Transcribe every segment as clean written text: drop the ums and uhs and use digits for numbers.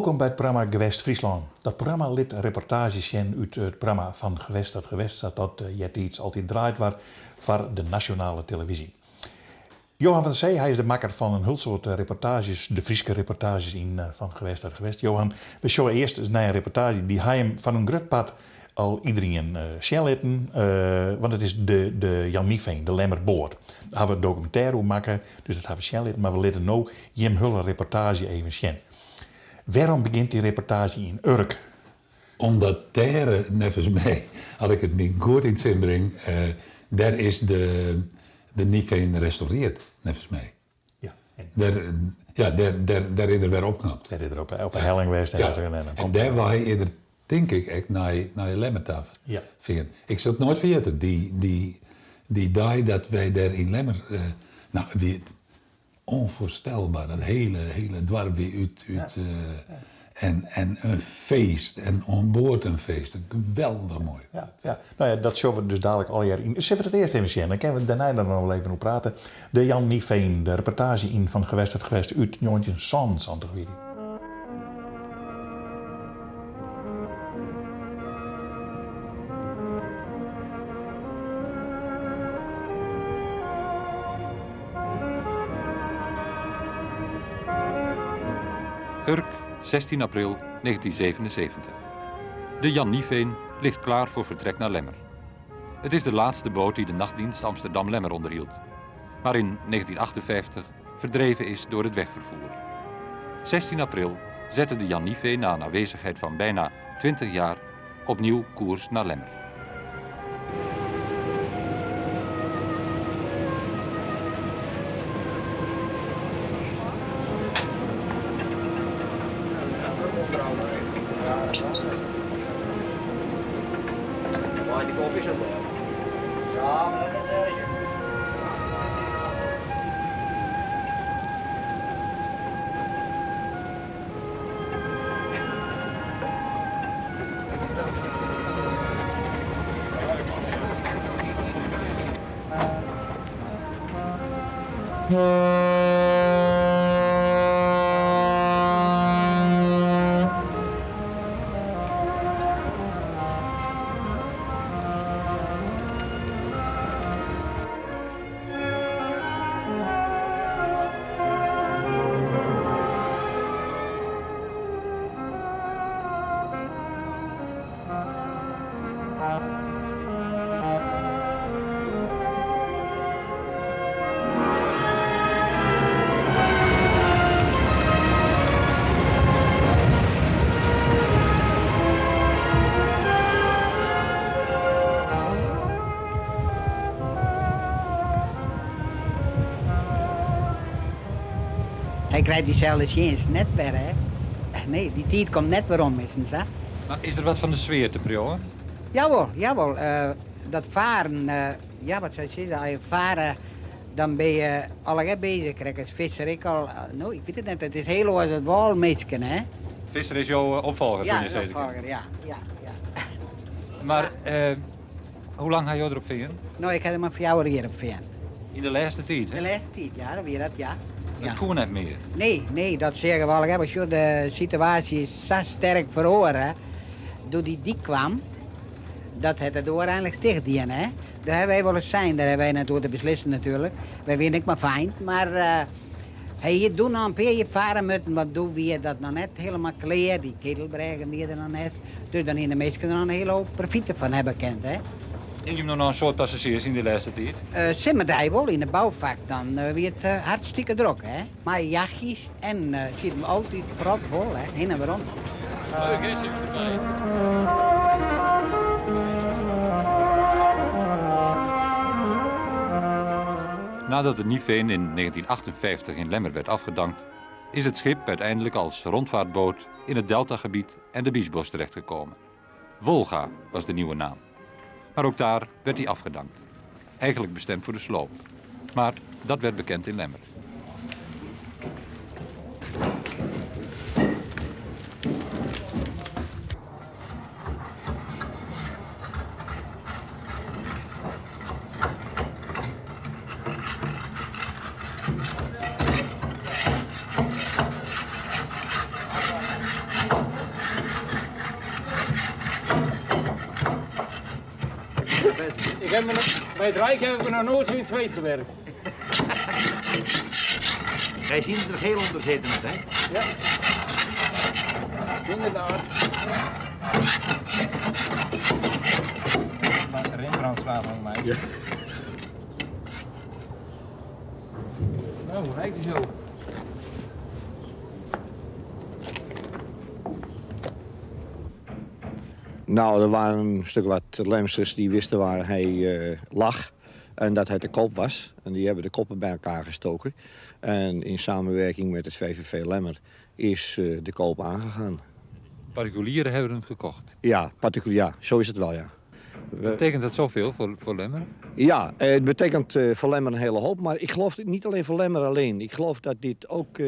Wolkom by it programma Gewest Fryslân. Dat programma lit reportaazjes sjen út it programma Van Gewest tot Gewest sa't dat eartiids altyd draaid waard foar de nasjonale televyzje. Johan van der Zee, hy is de makker fan in hiel soad reportaazjes, de Fryske reportaazjes yn Van Gewest tot Gewest. Johan, we sjogge earst ris nei in reportaazje dy ha jim foar in grut part al iderien sjen litten, want it is de de Jan Nieveen, de Lemmerboat. Dêr hawwe we in dokumintêre oer makke, dus dat hawwe we sjen litten, mar we litte no jim hiele reportaazje even sjen. Wêrom begjint dy reportaazje yn Urk? Omdat dêr, neffens my, as ik it my goed yn 't sin bring, dêr is de de Nieveen restaureard, neffens my. Ja. Dêr, ja, dêr, dêr, dêr is er wer opknapt. Dêr is er op, op 'e helling west en, Ja. en dan En komt dêrwei is er, tink ik, ek nei, nei Lemmer ta Ja. fearn. Ik sil it noait ferjitte, dy, dy, dy dei dat wy dêr yn Lemmer, no, it wie onvoorstelbaar, dat hele, hele doarp wie út, út, en, en in feest, en oan board in feest. Geweldich moai. Ja, ja. No ja, dat sjogge we dus dalik allegear yn. Sille we it earst even sjen, dan kinne we dêrnei der noch wol even oer prate. De Jan Nieveen, de reportaazje yn Van Gewest tot Gewest út 1977 wie dy. Urk, 16 april 1977. De Jan Nieveen ligt klaar voor vertrek naar Lemmer. Het is de laatste boot die de nachtdienst Amsterdam-Lemmer onderhield. Maar in 1958 verdreven is door het wegvervoer. 16 april zette de Jan Nieveen na een aanwezigheid van bijna 20 jaar opnieuw koers naar Lemmer. Hy krijt dyselde tsjinst net wer, hè? Nee, dy tiid komt net werom, is 't sa? Mar is der wat fan de sfear te priuwen? Jawol, jawol. Dat faren, ja, wat soe ik sizze, as je fare, dan binne je allegear bezich. Krekt as Visser ek al, no, ik wit it net, it is hiel oars as wâlminsken, hè? Visser is jo opfolger, Ja, soene je sizze kinne. opfolger, ja, ja, ja. Mar hoe lang ha jo derop fearn? No, ik ha der mar fjouwer jier op fearn. Yn de lêste tiid, hè? De lêste tiid, ja, dat wie dat, ja. Dat koe net mear? Nee, nee, dat seagen we allegear. Want sjoch, de situaasje is sa sterk feroare doe't dy dyk kwam, dat hat de doar einliks ticht dien, hè. Dêr hawwe wy wolris sein, dêr hawwe wy net oer te beslissen natuerlik. Wy wiene ek mar feint, mar hy hie doe noch in pear jier fare mutten, want doe wie dat noch net hielendal klear, dy ketelbrêgen wie der noch net. Dus dan hiene de minsken der noch in hiele hoop profyt fan hawwe kind, hè. Hiene jim noch in soad passazjiers yn dy lêste tiid? Simmerdei wol, yn de boufak dan wie it hartstikke drok, hè. Mei jachtjes en sieten we altyd propfol, hè, hinne en werom. Leuk hè, Siep derby. Nadat de Nieveen in 1958 in Lemmer werd afgedankt, is het schip uiteindelijk als rondvaartboot in het deltagebied en de Biesbosch terechtgekomen. Wolga was de nieuwe naam. Maar ook daar werd hij afgedankt. Eigenlijk bestemd voor de sloop. Maar dat werd bekend in Lemmer. Ik heb me nog, bij het Rijk heb ik nog nooit zo in het zweet gewerkt. Wij zien er geel onder zitten, hè? Ja. Inderdaad. Rembrandt van mij. Ja. Nou, hoe rijdt hij zo? Nou, er waren een stuk wat Lemsters die wisten waar hij lag en dat hij te koop was. En die hebben de koppen bij elkaar gestoken. En in samenwerking met het VVV Lemmer is de koop aangegaan. Particulieren hebben hem gekocht? Ja, particulier, ja, zo is het wel, ja. Betekent dat zoveel voor Lemmer? Ja, het betekent voor Lemmer een hele hoop. Maar ik geloof het niet alleen voor Lemmer alleen. Ik geloof dat dit ook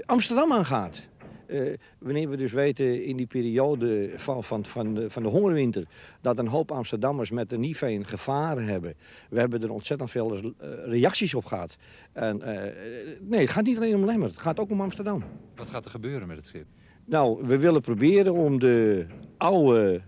Amsterdam aangaat. Wanneer we dus weten in die periode van de hongerwinter... dat een hoop Amsterdammers met de Nieveen gevaren hebben. We hebben er ontzettend veel reacties op gehad. En, nee, het gaat niet alleen om Lemmer, het gaat ook om Amsterdam. Wat gaat er gebeuren met het schip? Nou, we willen proberen om de oude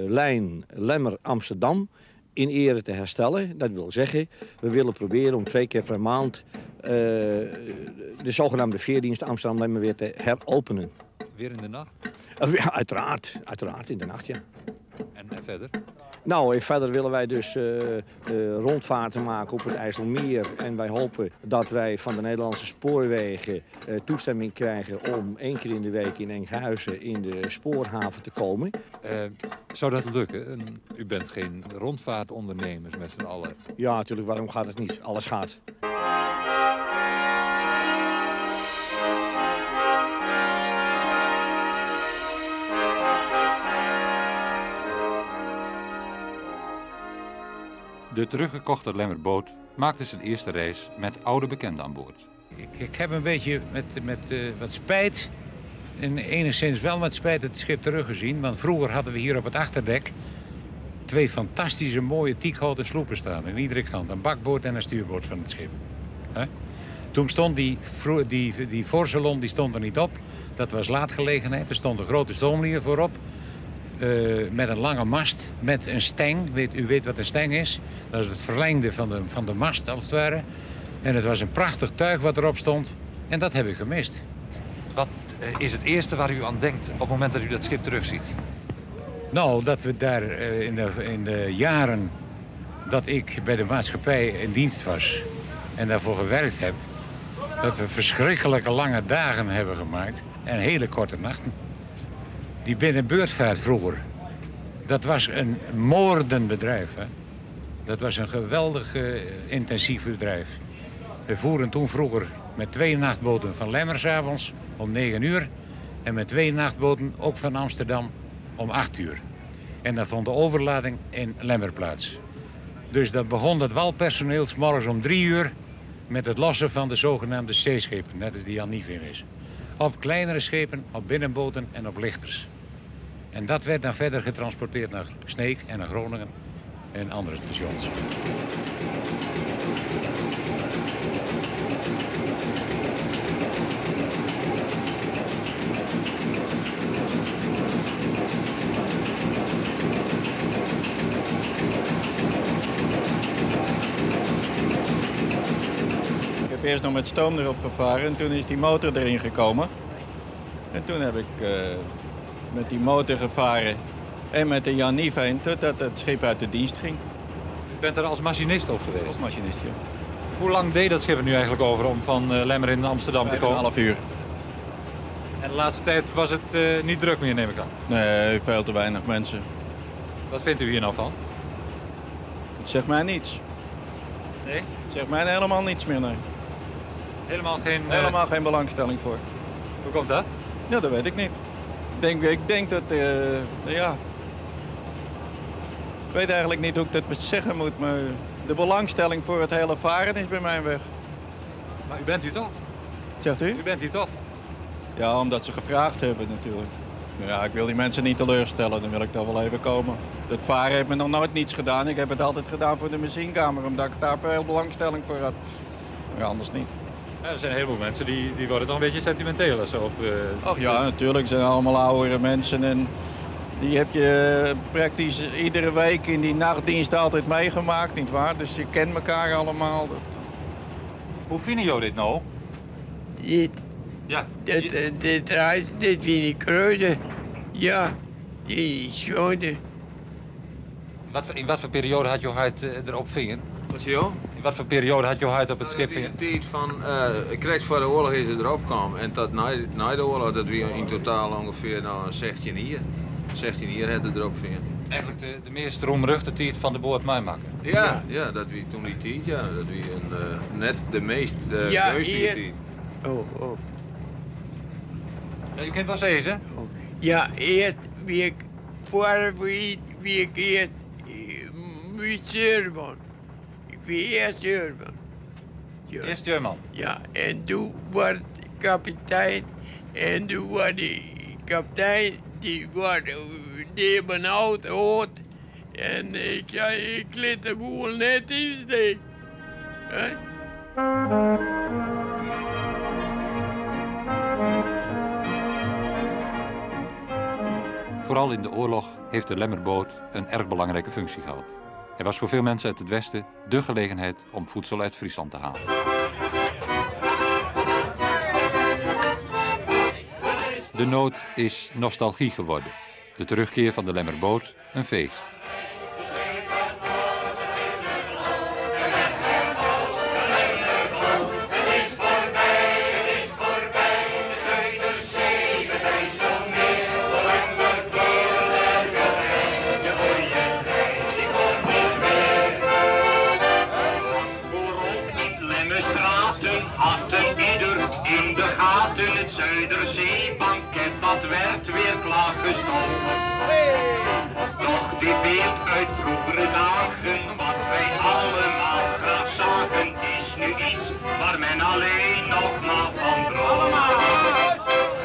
lijn Lemmer-Amsterdam in ere te herstellen. Dat wil zeggen, we willen proberen om 2 keer per maand de zogenaamde veerdienst Amsterdam-Lemmer weer te heropenen. Weer in de nacht? Ja, uiteraard, uiteraard in de nacht, ja. En verder? Nou, en verder willen wij dus rondvaarten maken op het IJsselmeer. En wij hopen dat wij van de Nederlandse spoorwegen toestemming krijgen om 1 keer in de week in Enkhuizen in de spoorhaven te komen. Zou dat lukken? U bent geen rondvaartondernemers met z'n allen. Ja, natuurlijk. Waarom gaat het niet? Alles gaat. De teruggekochte Lemmerboot maakte zijn eerste reis met oude bekenden aan boord. Ik heb een beetje met wat spijt, en enigszins wel met spijt het schip teruggezien. Want vroeger hadden we hier op het achterdek 2 fantastische mooie teakhouten sloepen staan. Aan iedere kant, een bakboord en een stuurboord van het schip. Hè? Toen stond die voorsalon die stond er niet op. Dat was laadgelegenheid, er stond een grote stoomlier voorop. Met een lange mast, met een steng. U weet wat een steng is. Dat is het verlengde van de mast, als het ware. En het was een prachtig tuig wat erop stond. En dat heb ik gemist. Wat is het eerste waar u aan denkt op het moment dat u dat schip terugziet? Nou, dat we daar in de jaren dat ik bij de maatschappij in dienst was en daarvoor gewerkt heb, dat we verschrikkelijke lange dagen hebben gemaakt en hele korte nachten. Die binnenbeurtvaart vroeger, dat was een moordenbedrijf. Hè? Dat was een geweldig intensief bedrijf. We voeren toen vroeger met 2 nachtboten van Lemmer 's avonds om 9 uur. En met 2 nachtboten ook van Amsterdam om 8 uur. En dan vond de overlading in Lemmer plaats. Dus dan begon het walpersoneel 's morgens om 3 uur met het lossen van de zogenaamde zeeschepen, net als die Jan Nieveen is. Op kleinere schepen, op binnenboten en op lichters. En dat werd dan verder getransporteerd naar Sneek en naar Groningen en andere stations. Ik heb eerst nog met stoom erop gevaren en toen is die motor erin gekomen. En toen heb ik met die motor gevaren en met de Jan Nieveen totdat het schip uit de dienst ging. U bent er als machinist op geweest? Als machinist, ja. Hoe lang deed dat schip er nu eigenlijk over om van Lemmer in Amsterdam te komen? 5,5 uur. En de laatste tijd was het niet druk meer, neem ik aan? Nee, veel te weinig mensen. Wat vindt u hier nou van? Het zegt mij niets. Nee? Het zegt mij helemaal niets meer, nee. Helemaal geen, Helemaal geen belangstelling voor. Hoe komt dat? Ja, dat weet ik niet. Ik denk dat, ja... Ik weet eigenlijk niet hoe ik dat zeggen moet, maar de belangstelling voor het hele varen is bij mij weg. Maar u bent hier toch? Zegt u? U bent hier toch? Ja, omdat ze gevraagd hebben natuurlijk. Ja, ik wil die mensen niet teleurstellen, dan wil ik toch wel even komen. Dat varen heeft me nog nooit niets gedaan. Ik heb het altijd gedaan voor de machienkamer, omdat ik daar veel belangstelling voor had. Maar anders niet. Ja, er zijn een heleboel mensen die worden toch een beetje sentimenteel als ze op Ach ja, natuurlijk. Het zijn allemaal oudere mensen en Die heb je praktisch iedere week in die nachtdienst altijd meegemaakt, nietwaar? Dus je kent elkaar allemaal. Hoe vinden jullie dit nou? Dit, Ja. dit, dit reis, dit vind ik kruiden. Ja, die is schone. In wat voor periode had jouw huid erop vingen? Wat zie je? In wat voor periode had jouw huid op het schip In vingen? de tijd van, ik kreeg voor de oorlog is het erop kwam en dat na de oorlog, dat we in totaal ongeveer nou, 16 jaar. 16 jaar had het erop vingen. Eigenlijk de meest roemruchte tijd van de boot mijmaken. Ja, ja, dat we toen die tijd, ja, dat we een, net de meest Ja, gunstige hier. tijd. Oh, oh. Ja, je kent wel eens, hè? Ja, eerst wie ik voor wie wie ik eerst met Zeurman. Ik ben eerst Zeurman. Ja. Eerst Zeurman? Ja, en toen werd kapitein en toen werd die kapitein, die werd die benauwd hoort. En ik zei, ik liet de boel net in de steek. Hè? Vooral in de oorlog heeft de Lemmerboot een erg belangrijke functie gehad. Hij was voor veel mensen uit het Westen dé gelegenheid om voedsel uit Friesland te halen. De nood is nostalgie geworden. De terugkeer van de Lemmerboot een feest. Straten hadden ieder in de gaten het Zuiderzeebanket, dat werd weer klaargestoomd. Doch dit beeld uit vroegere dagen, wat wij allemaal graag zagen, is nu iets waar men alleen nog maar van droomt.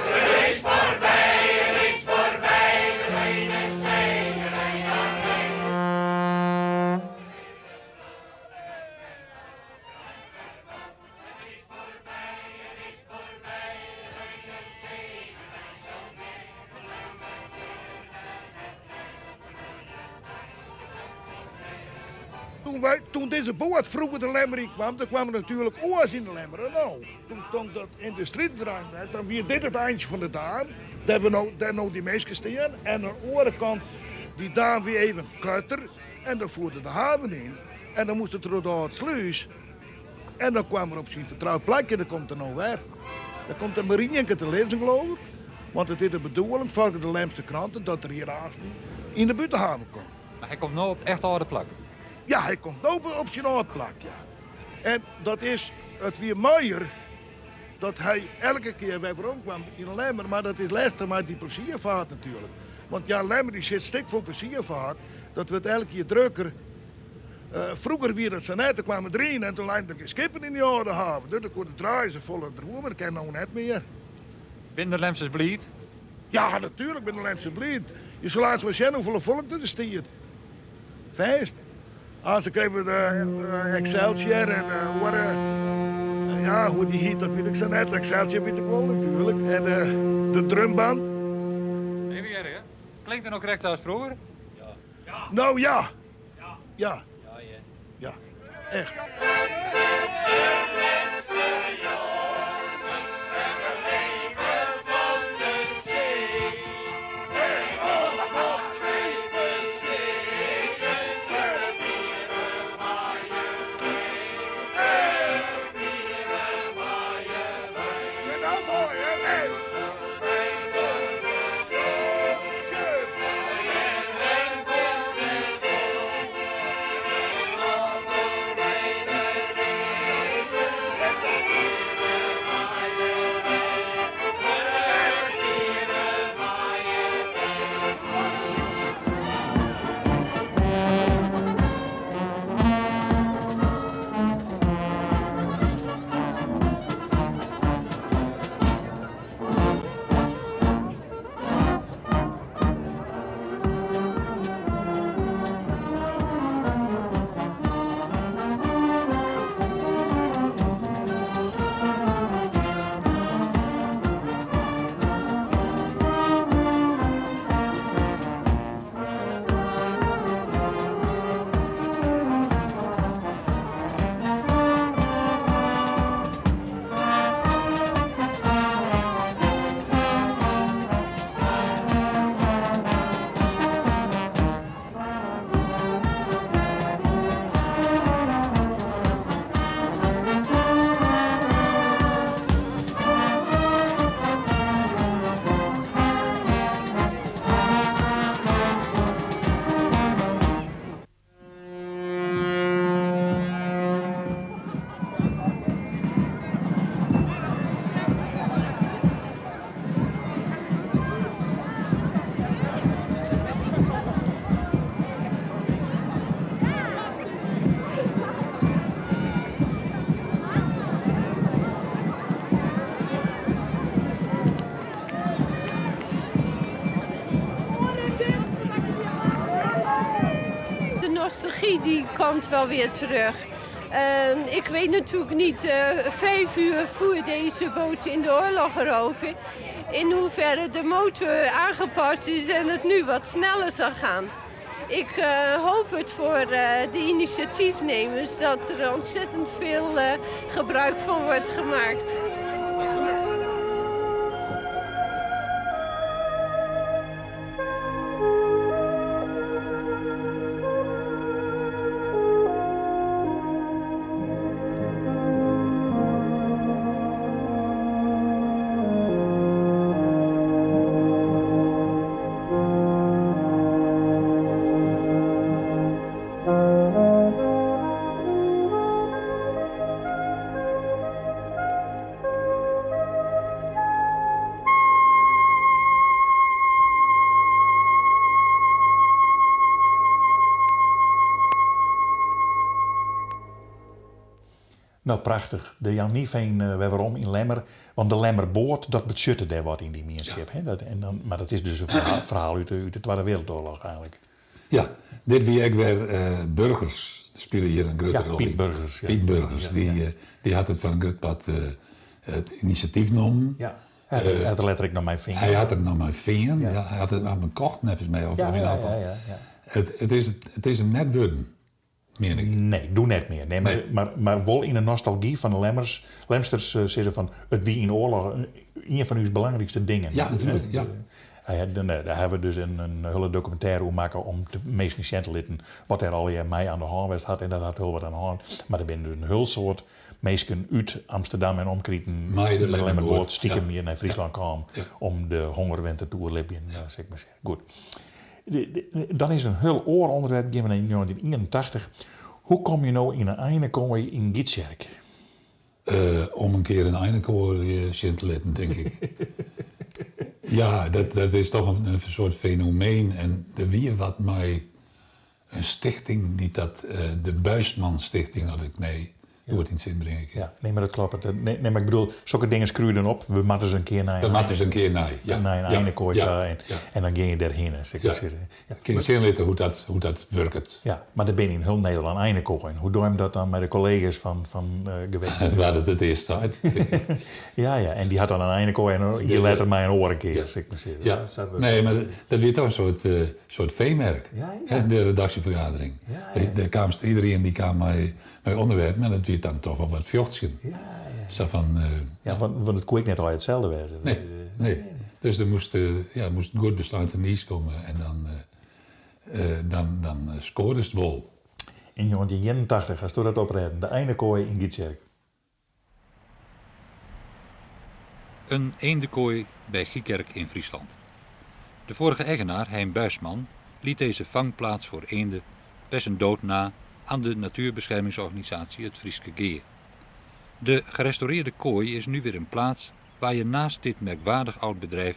Het is voorbij, het is voorbij, de ene zekerheid aan. Toen deze boot vroeger de Lemmer in kwam, dan kwamen natuurlijk oors in de Lemmer. En nou, toen stond dat industrieterrein, dan weer dit het eindje van de dam. Daar hebben we nou, daar nou die meisjes staan. En aan de andere kant, die dam weer even kutter. En dan voerde de haven in. En dan moest het door het sluis. En dan kwam er op zijn vertrouwd plekje, dan komt er nou weer. Dan komt de marine te lezen, geloof ik. Want het is de bedoeling, volgens de Lemster kranten, dat er hier haast in de buitenhaven komt. Maar hij komt nou op het echt oude plak. Ja, hij komt open op zijn oude plak, ja. En dat is het weer mooier dat hij elke keer bij waarom kwam in Lemmer. Maar dat is lastig met die pleziervaart natuurlijk. Want ja, Lemmer die zit stik voor pleziervaart. Dat wordt elke keer drukker. Vroeger weer dat ze net, er kwamen erin en toen lijnden er skippen in die oude haven. Dus dan konden draaien ze vol het roer, maar dat kan nou net meer. Binnen de Lemsters blied? Ja, natuurlijk, binnen de Lemsters blied. Je zal laatst maar zien hoeveel volk er stiert. Feest. Ah, ze kregen de Excelsior en ja, hoe die heet, dat weet ik zo net. Excelsior weet ik wel natuurlijk. En de drumband. Even erg, hè? Klinkt het nog correct als vroeger? Ja. Nou ja. Ja. Ja. Ja, echt. nostalgie die komt wel weer terug. Ik weet natuurlijk niet, 5 uur voer deze boot in de oorlog erover. In hoeverre de motor aangepast is en het nu wat sneller zal gaan. Ik hoop het voor de initiatiefnemers dat er ontzettend veel gebruik van wordt gemaakt. Nou, prachtich. De Jan Nieveen wer werom yn Lemmer. Want de Lemmerboat, dat betsjutte dêr wat yn dy mienskip. Hè? Dat, en dan, mar dat is dus in ferhaal út de Twadde Wrâldoarloch eigentlik. Ja, dit wie ek wer Burgers spile hjir in grutte rol Piet yn. Burgers, ja. Piet Burgers, dy hat it foar in grut part it inisjatyf nommen. Ja, hy hat der letter ek noch mei fearn. Hy hat der noch mei fearn, ja. Hy hat it noch kocht neffens my, of yn elk gefal. It is him net wurden, mien ik. Nee, doe net mear. Nee, mar wol yn de nostalgy fan de Lemmers, Lemsters sizze fan it wie yn oarloch ien fan ús belangrykste dingen. Ja, natuerlik, ja. Dêr hawwe we dus in hiele dokumintêre oer makke om de minsken sjen te litten wat dêr allegear mei oan de hân west hat. En dat hat hiel wat oan de hân. Mar der binne dus in hiel soad minsken út Amsterdam en omkriten Mei de mei de Lemmerboat, Lemmerboat stikem ja. hjir nei Fryslân kaam om de hongerwinter te oerlibjen, sil ik mar sizze. Goed. Dan is in hiel oar ûnderwerp, gean we nei 1981. Hoe komme je no yn in einekoai yn Gytsjerk? Om in kear in einekoai sjen te litten, tink ik. Ja, dat is toch in soart fenomeen. En der wie wat mei in stichting dy't dat, de Buisman Stichting, as ik my goed yn it sin bringe kin. Ja, nee, mar dat kloppet. Nee, nee, mar ik bedoel, sokke dingen skriuwe je dan op. We moatte ris in kear nei We moatte ris in kear nei, ja. Nei in einekoai ta en dan gean je dêrhinne, sil ik mar sizze. Ja. Kin je sjen litte hoe't dat wurket. Ja, mar der binne yn hiel Nederlân einekoaien. Hoe doch je dat dan mei de kollega's fan Gewest? Wa't it it earst seit. Ja, ja, en dy hat dan in einekoai en jier letter mei in oare kear, sil ik mar sizze. Ja, nee, mar dat wie toch in soart feemerk, de redaksjefergadering. Dêr kaamst, iderien dy kaam mei ûnderwerpen en dat wie dan toch wol wat fjochtsjen. Sa fan, Ja, want it koe ek net altyd itselde wêze. Nee, nee. Dus der moast, ja, moast goed besluit ten iis komme en dan skoardest wol. Yn 1981 hasto dat oprêden, de einekoai yn Gytsjerk. Een eendenkooi bij Giekerk in Friesland. De vorige eigenaar, Hein Buisman, liet deze vangplaats voor eenden bij zijn dood na aan de natuurbeschermingsorganisatie Het Fryske Gea. De gerestaureerde kooi is nu weer een plaats waar je naast dit merkwaardig oud bedrijf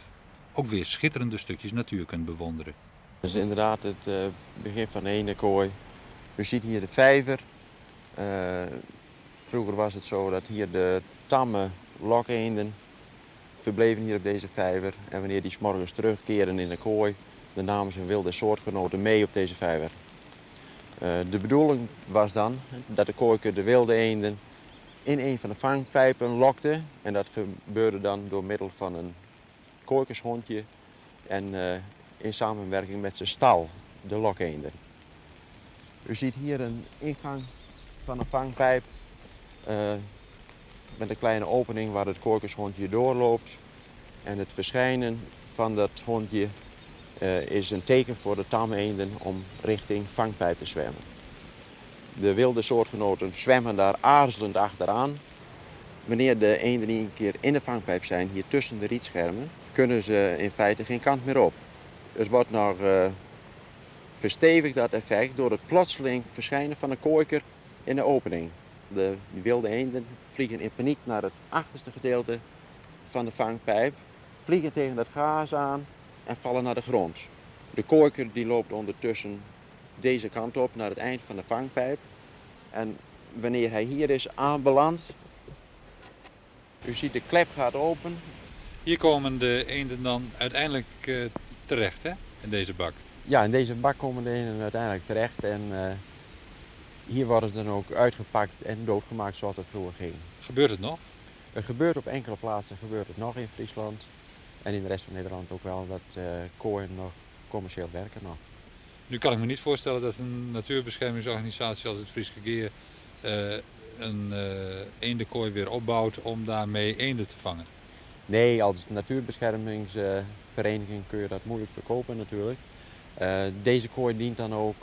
ook weer schitterende stukjes natuur kunt bewonderen. Dat is inderdaad het begin van de eendenkooi. U ziet hier de vijver. Vroeger was het zo dat hier de tamme lokeenden verbleven hier op deze vijver. En wanneer die 's morgens terugkeren in de kooi, dan namen ze hun wilde soortgenoten mee op deze vijver. De bedoeling was dan dat de kooiker de wilde eenden in een van de vangpijpen lokte. En dat gebeurde dan door middel van een kooikershondje en in samenwerking met zijn stal, de lokeenden. U ziet hier een ingang van een vangpijp met een kleine opening waar het kooikershondje doorloopt. En het verschijnen van dat hondje is een teken voor de tamme eenden om richting vangpijp te zwemmen. De wilde soortgenoten zwemmen daar aarzelend achteraan. Wanneer de eenden een keer in de vangpijp zijn, hier tussen de rietschermen, kunnen ze in feite geen kant meer op. Het wordt nog verstevigd dat effect door het plotseling verschijnen van een kooiker in de opening. De wilde eenden vliegen in paniek naar het achterste gedeelte van de vangpijp, vliegen tegen dat gaas aan en vallen naar de grond. De kooiker die loopt ondertussen deze kant op naar het eind van de vangpijp. En wanneer hij hier is aanbeland, u ziet de klep gaat open. Hier komen de eenden dan uiteindelijk terecht, hè? In deze bak. Ja, in deze bak komen de eenden uiteindelijk terecht. En Hier worden ze dan ook uitgepakt en doodgemaakt zoals dat vroeger ging. Gebeurt het nog? Het gebeurt op enkele plaatsen gebeurt het nog in Friesland. En in de rest van Nederland ook wel dat uh, kooien nog commercieel werken nog. Nu kan ik me niet voorstellen dat een natuurbeschermingsorganisatie als het Fryske Gea uh, een uh, eendenkooi weer opbouwt om daarmee eenden te vangen. Nee, als natuurbeschermingsvereniging kun je dat moeilijk verkopen natuurlijk. Uh, deze kooi dient dan ook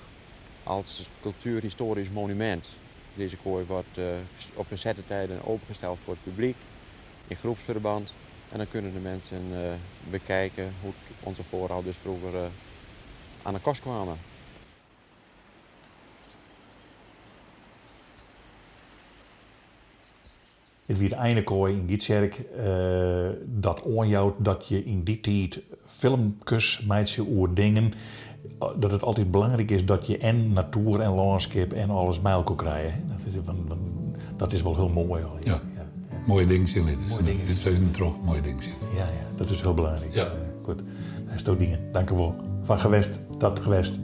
als cultuurhistorisch monument. Deze kooi wordt uh, op gezette tijden opengesteld voor het publiek, in groepsverband. En dan kunnen de mensen uh, bekijken hoe onze voorouders vroeger uh, aan de kost kwamen. It wie de einekoai yn Gytsjerk uh, dat oanjout dat je yn dy tiid filmkes meitsje oer dingen, dat it altyd belangryk is dat je en natoer en lânskip en alles mei elkoar krije. Dat is, dat is wol hiel moai. Al, ja. ja. Moaie dingen sjen litte. Moaie dingen. Dit seizoen troch moaie dingen sjen. Ja, ja, dat is hiel belangryk. Ja. Goed, hasto dien. Dankewol. Fan gewest tot gewest.